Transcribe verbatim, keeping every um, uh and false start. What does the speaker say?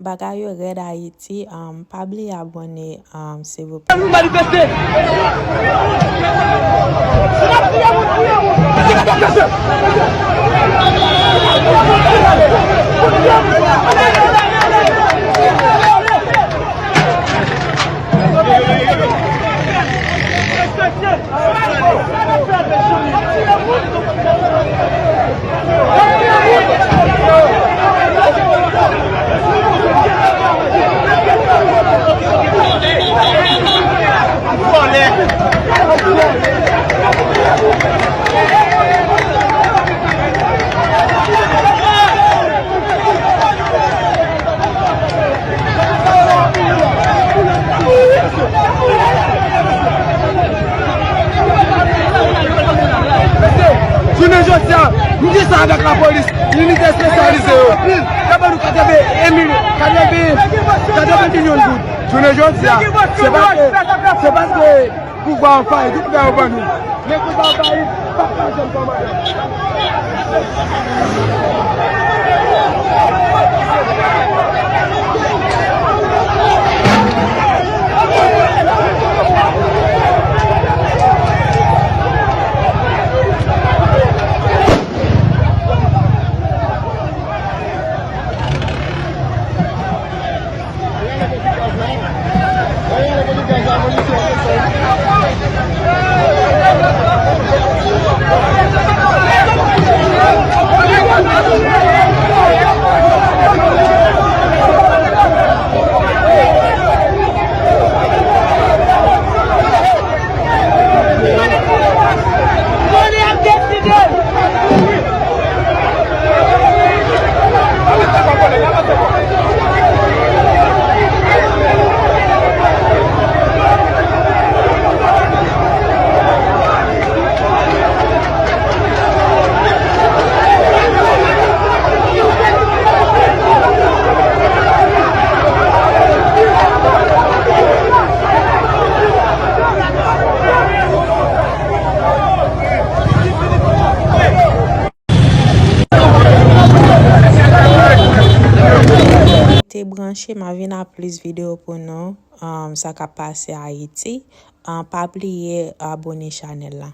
Bagay yo rèd Ayiti, um, pa bliye abòne, um, silvouplè. Jounen jodi a, nou di sa avèk lapolis, inite espesyalize yo. Gade nou katreventi mil, katreventi, katreventi milyon goud. Jounen jodi a, se paske, se paske pouvwa an fayi, tout bagay yo ban nou. Men pouvwa an fayi, pa ka janm kòmande. Te branche, m a vin ak plis videyo pou nou, um, sa k ap pase Ayiti. Um, pa bliye abòne chanèl la.